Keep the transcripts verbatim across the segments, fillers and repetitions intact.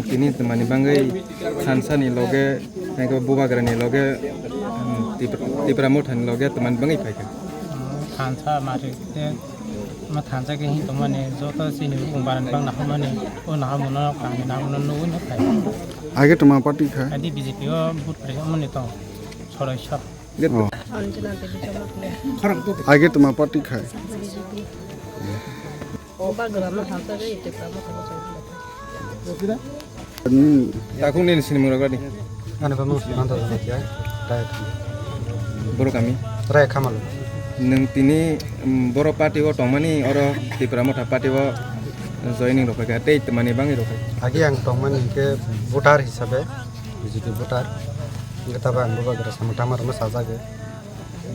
Tini twmani bangwi thansa ni loge, tei bubagra ni loge, um, Tipra, Tipra Motha ni loge twmani bangwi phaikha. Thansa mari te ma thansa ke hin tongmani joto chini bung baran bang nahamani o nahamono kani nahamono nugwi no phai. Age twma party khai. Adi B J P o vote kre mani tong sorai sab. Oh. Anjana Devi Jamatia. Age twma party khai. B J P. Bubagra no thansa ke ite kamo thansa. Hmm. Takhuk nini sinimung rok rani. Ani bamung Sumanta Jamatia, Rai Khamal. Boro kami? Rai Khamal. Nwng tini, um, boro party o tongmani oro Tipra Motha party o joining rok phaikha tei twmani bangwi rok phaikha? Agi ang tongmani hinkhe voter hisabe, B J P voter. Hinkhe tabo ang bubagra samung tama rokno sajagwi.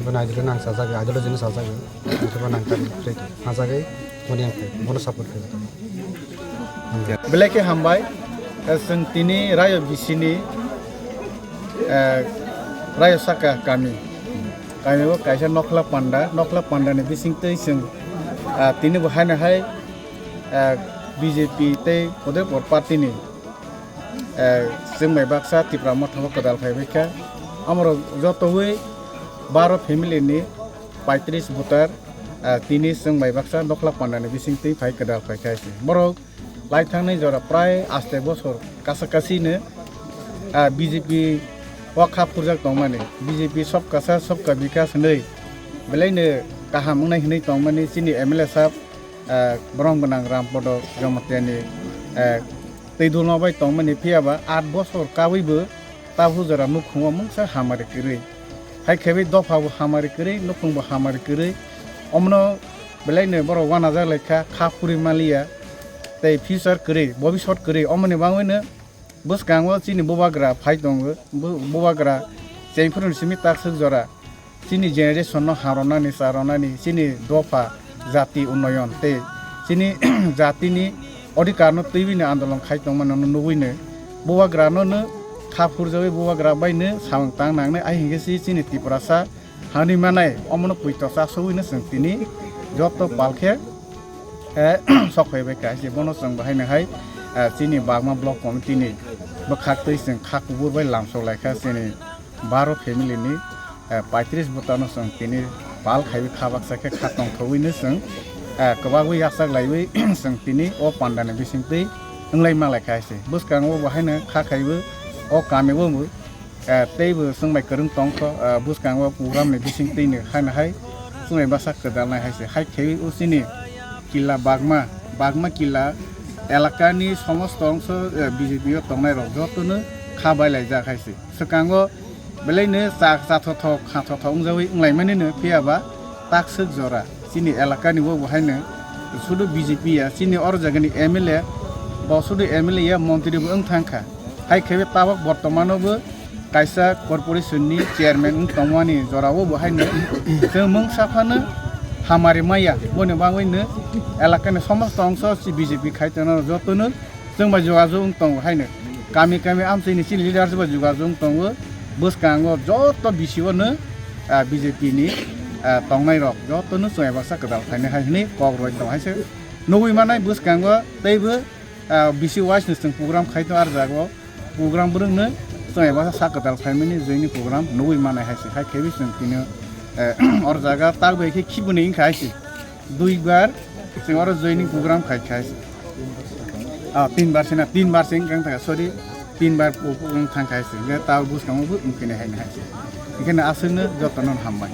Bono ideology nang sajagwi, ideology no sajagwi. Hinkhe bono ang tamo khlai sajagwi, bono ang khlai, bono support khlai. Belai khe hambai, eh, chwng tini Rayo B C ni, eh, Rayo Saka kami. Kami o kaisa Nokhla Panda, Nokhla Panda ni bising twi chwng, ah, tini bo haino hai, eh, B J P tei Udaipur party ni, eh, chwng bai baksa Tipra Motha o kwdal phaibai kha. Amorok jotowi baro family ni paitris voter, ah, tini chwng bai baksa Nokhla Panda ni bising twi phai kwdal phai kha se. Borok lai thangnai jora prai aste bosor kasa kasi no, ah, B J P o kha phurjak tongmani. B J P sobka saath, sobka bikas hinwi belai no kaham wngnai hinwi tongmani chini M L A sahab, ah, borom gwnang Rampodo Jamatia ni, ah, twi dulma bai tongmani, phiya ba aat bosor kawi bo tabuk jora nukhungo mungsa hamari kwrwi. Hai khe bai dopha bo hamari kwrwi, nukhung bo hamari kwrwi. Omono belai no borok uanajak lai kha, kha phuri manliya, tei future kwrwi, bobisot kwrwi. Omoni bagwi no bwskango chini bubagra phai tongo, bu-, bubagra chengphuru ni simi takswk jora. Chini generation no harwnani, charwnani, chini dopha jati unnoyon tei chini jatini odhikar no twiwi no andolon khai tongmani no nugwi no bubagra no no kha phurjawi bubagra bai no samung tang nangnai, ai hinkhe si chini Tiprasa hani manai omono puito chasowi no chwng tini joto pal khe, eh, sok phaibai kha se bono chwng bahai no hai, eh, chini Bagma block committee ni bwkhak twi chwng kha kubur bai lamsok lai kha chini baro family ni, eh, paitris bwtano chwng tini pal khaiwi kha baksa khe kha tongthogwi no chwng, eh, kwbagwi yachak laiwi chwng tini o panda ni bisingtwi wnglai ma lai kha se. Bwskango bo haino kha khaiwi o kami o bo, eh, teibo chwng bai kwrwng tongkho, eh, bwskango program ni bisingtwi no haino hai chwng bai bwsa kwdalnai hai se. Hai khaiwi o chini killa Bagma, Bagma killa elakani somosto ongso, eh, B J P o tongnai rok jotono kha bai laijak hai se. Swkango belai no cha-, chathothok, khathothok wngjawi wnglaimani no, phiya ba takswk jora chini elakani bo bo haino sudu B J P ya, chini oro jagani M L A, bo sudu M L A ya, montri bo wng thang kha. Hai khe tabok bortomano bo kaisa corporation ni chairman wng tongmani jora o bo haino chwng mungsa phano hamari maya, boni bagwi no elakani somosto ongso si B J P khai tongo jotono. Chwng bai jogajog wng tongo haino. Kami kami amchaini chini leaders bai jogajog wng tongo. Bwskango joto B C O no, ah, B J P ni, ah, tongnai rok joto no chwng bai baksa kwtal khainai hai hwnwi kok rwui tongo hai se. Nugui manai bwskango teibo, ah, B C wise no chwng program khai tongo, ah jaga o program bwrwng no chwng bai baksa sak kwtal khaimani joini program nugui manai hai se. Hai khe bo chwng tini, eh, or jaga tak bai khe khibini wngkha hai se. Duibar chwng oro joining program khai khai se. Ah, tinbar se na, tinbar se wngkha, sorry, tinbar po-, po-, wng thang khai se. Hingke ta bwskango bo wngkhe hai hai se. Hingke aswkno jotono hambai.